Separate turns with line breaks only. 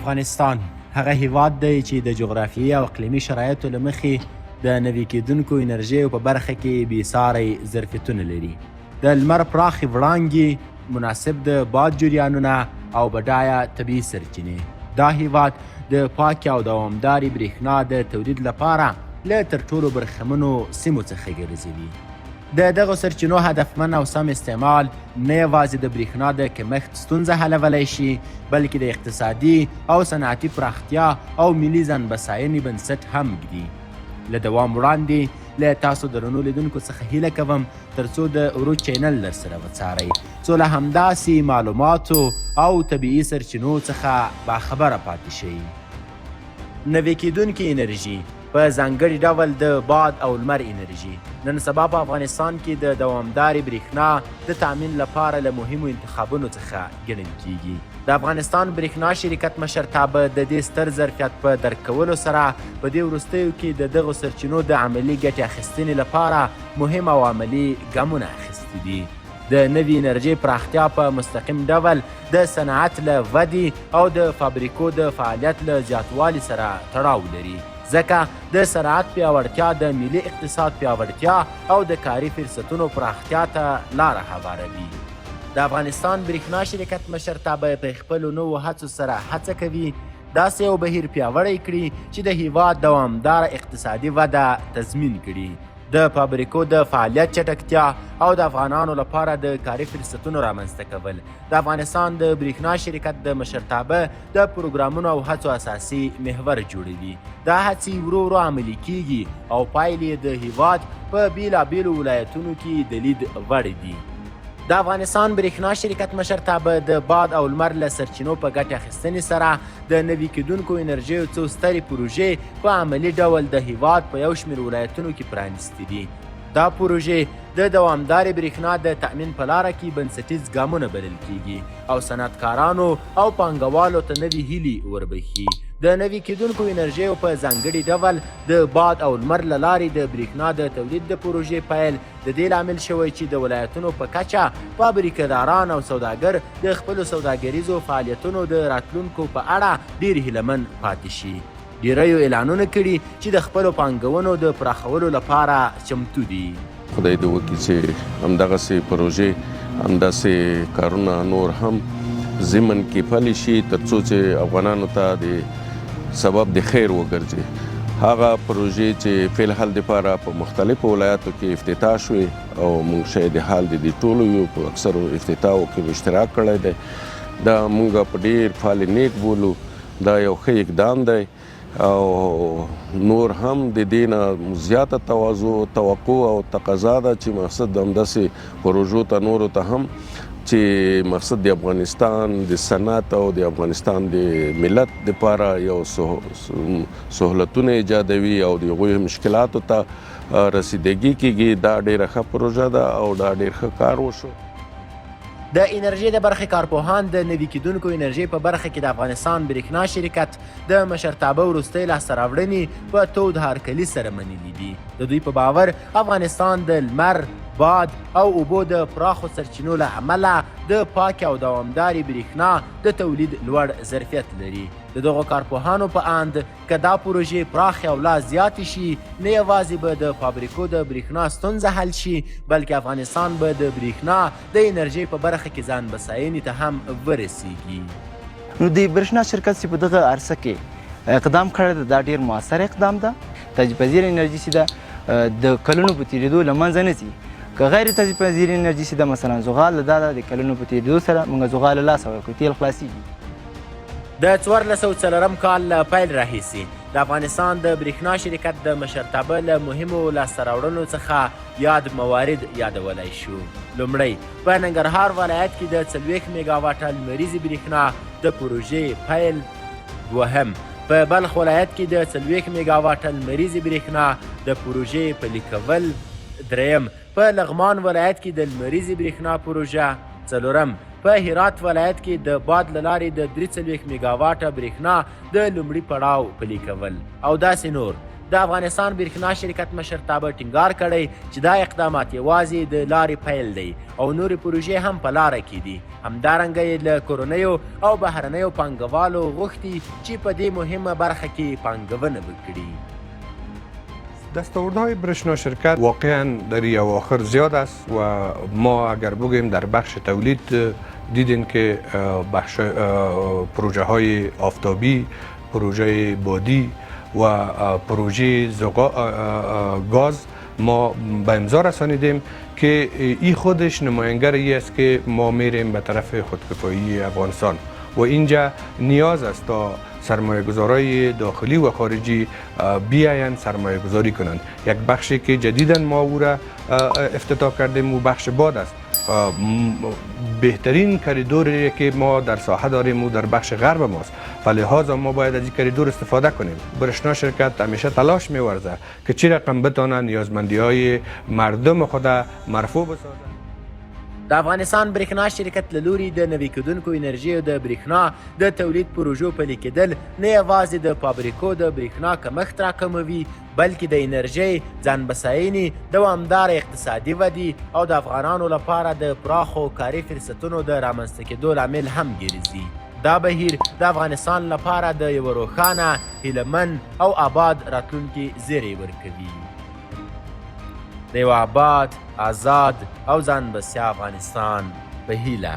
افغانستان هغه هیواد دی چې د جغرافیې او اقلیمي شرایطو له مخې د نوي کېدونکو انرژیو په برخه کې بې ساری ظرفیتونه لري. د لمر پراخې وړانګې، مناسب د باد جریانونه او بډایه طبیعي سرچینې دا هیواد د پاکې او دوامدارې برېښنا د تولید لپاره له تر ټولو برخمنو سیمو څخه ګرځوي. د دغو سرچینو هدفمن او سم استعمال نه یوازې د برېښنا د کمښت ستونزه حلولی شي، بلکې د اقتصادي او صنعتي پراختیا او ملي ځان بساینې بنسټ هم ږدي. له دوام وړاندې له تاسو درنو لیدونکو څخه هیله کوم ترڅو د عروج چینل در سره وڅارئ، څو له همداسې معلوماتو او طبیعي سرچینو څخه باخبره پاتې شئ. نوې کېدونکې انرژي، په ځانګړي ډول د باد او لمر انرژي، نن سبا په افغانستان کې د دوامدارې برېښنا د تامین لپاره له مهمو انتخابونو څخه ګڼل کېږي. د افغانستان برېښنا شرکت مشرتابه د دې ستر ظرفیت په درک کولو سره په دې وروستیو کې د دغو سرچینو د عملي ګټې اخیستنې لپاره مهم او عملي ګامونه اخیستي دي. د نوي انرژۍ پراختیا په مستقیم ډول د صنعت له ودې او د فابریکو د فعالیت له زیاتوالي سره تړاو لري، ځکه د صنعت پیاوړتیا د ملي اقتصاد پیاوړتیا او د کاري فرصتونو پراختیا ته لاره هواروي. د افغانستان برښنا شرکت مشرتابه په خپلو نوو هڅو سره هڅه کوي داسې یو بهیر پیاوړی کړي چې د هیواد دوامداره اقتصادي وده تضمین کړي. د فابریکو د فعالیت چټکتیا او د افغانانو لپاره د کاري فرصتونو رامنځته کول د افغانستان د برېښنا شرکت د مشرتابه د پروګرامونو او هڅو اساسي محور جوړوي. دا هڅې ورو ورو عملي کیږي او پایلې د هیواد په بیلابیلو ولایتونو کې د لید وړ دي. د افغانستان برېښنا شرکت مشرتابه د باد او لمر له سرچینو په ګټې اخیستنې سره د نوي کېدونکو انرژیو څو سترې پروژې په عملي ډول د هیواد په یو شمېر ولایتونو کې پرانیستې دي. دا پروژې د دوامدارې برېښنا د تأمین په لاره کې بنسټیز ګامونه بلل کېږي او صنعتکارانو او پانګوالو ته نوې هیلې وربښي. د نوي کېدونکو انرژیو په ځانګړي ډول د باد او لمر له لارې د برېښنا د تولید د پروژې پیل د دې لامل شوی چې د ولایتونو په کچه فابریکهداران او سوداګر د خپلو سوداګریزو فعالیتونو د راتلونکو په اړه ډیر هیله من پاتې شي. ډیریو اعلانونه کړي چې د خپلو پانګونو د پراخولو لپاره چمتو دي.
خدای دې وکړي چې همدغسې پروژې، همداسې کارونه نور هم ضمن کې پلي شي، ترڅو چې افغانانو ته د سبب د خیر وګرځي. هغه پروژې چې فی الحال دپاره په مختلفو ولایاتو کې افتتاح شوې او موږ شاهد حال د دې ټولو یو، په اکثرو افتتاحو کې مو اشتراک کړی دی، دا موږ په ډېر فال نیک بولو. دا یو ښه اقدام دی او نور هم د دې نه زیاته تواضع، توقع او تقاضا ده چې مقصد همداسې پروژو ته نورو ته هم چې مقصد د افغانستان د صنعت او د افغانستان د ملت لپاره یو سهولتونه ایجادوي او د هغوی مشکلاتو ته رسیدګي کیږي. دا ډیره ښه پروژه ده او دا ډیر ښه کار وشو.
د انرژۍ د برخې کارپوهان د نوي کېدونکو انرژۍ په برخه کې د افغانستان برېښنا شرکت د مشرتابه وروستۍ لاسته راوړنې په تود هرکلي سره منلي دي. د دوی په باور افغانستان د لمر، باد او اوبو د پراخو سرچینو له امله د پاکې او دوامدارې برېښنا د تولید لوړ ظرفیت لري. د دغو کارپوهانو په اند که دا پروژې پراخې او لا زیاتې شي، نه یوازې به د فابریکو د برېښنا ستونزه حل شي، بلکې افغانستان به د برېښنا د انرژۍ په برخه کې ځان بساینې ته هم ورسېږي.
نو د برېښنا شرکت چې په دغه عرصه کې اقدام کړی ده، دا ډېر موثر اقدام ده. تجدید پذیر انرژي چې ده د کلونو په تېرېدو له منځه نه ځي. که غیر تجدید پذیر انرژي چې ده، مثلا زغال ده، د کلونو په تېرېدو سره موږ زغال له لاسه ورکړو، تېل خلاصېږي.
د 1404 کال له پیل راهیسې د افغانستان د برېښنا شرکت د مشرتابه له مهمو لاسته راوړنو څخه یاد موارد یادولای شو. لومړی، په ننګرهار ولایت کې د 40 میګاواټه لمریزې برېښنا د پروژې پیل. دوهم، په بلخ ولایت کې د 40 میګاواټه لمریزې برېښنا د پروژې پلي کول. دریم، په لغمان ولایت کې د لمریزې برېښنا پروژه. څلورم، په هرات ولایت کې د باد له لارې د 43 میګاواټه برېښنا د لومړي پړاو پلي کول او داسې نور. د افغانستان برښنا شرکت مشرتابه ټینګار کړی چې دا اقدامات یوازې د لارې پیل دی او نورې پروژې هم په لاره کې دي. همدارنګه یې له کورنیو او بهرنیو پانګوالو غوښتي چې په دې مهمه برخه کې پانګونه وکړي.
دستاوردهای برشنا شرکت واقعا در این اواخر زیاد است و ما اگر بگوییم در بخش تولید دیدیم که بخش پروژه های آفتابی، پروژه بادی و پروژه گاز ما به امضا رسانیدیم که این خودش نماینگر ای است که ما میریم به طرف خودکفایی افغانستان و اینجا نیاز است تا سرمایه گذارای داخلی و خارجی بیاین سرمایه گذاری کنند. یک بخشی که جدیداً ما او را افتتاح کردیم و بخش باد است. بهترین کریدوری که ما در ساحه داریم و در بخش غرب ماست و لحاظا ما باید از این کریدور استفاده کنیم. برشنا شرکت همیشه تلاش می‌ورزه که چی رقم بتانه نیازمندی های مردم خود مرفوع بسازه.
د افغانستان برښنا شرکت له لوري د نوي کېدونکو انرژیو د برښنا د تولید پروژو پلي کېدل نه یوازې د فابریکو د برښنا کمښت راکموي، بلکې د انرژۍ ځان بساینې، دوامداره اقتصادي ودې او د افغانانو لپاره د پراخو کاري فرصتونو د رامنځته کېدو لامل هم ګرځي. دا بهیر د افغانستان لپاره د یوه روښانه، هیله من او آباد راتلونکي زیری ورکوي. د یو آباد، آزاد او ځان بسیا افغانستان په هیله.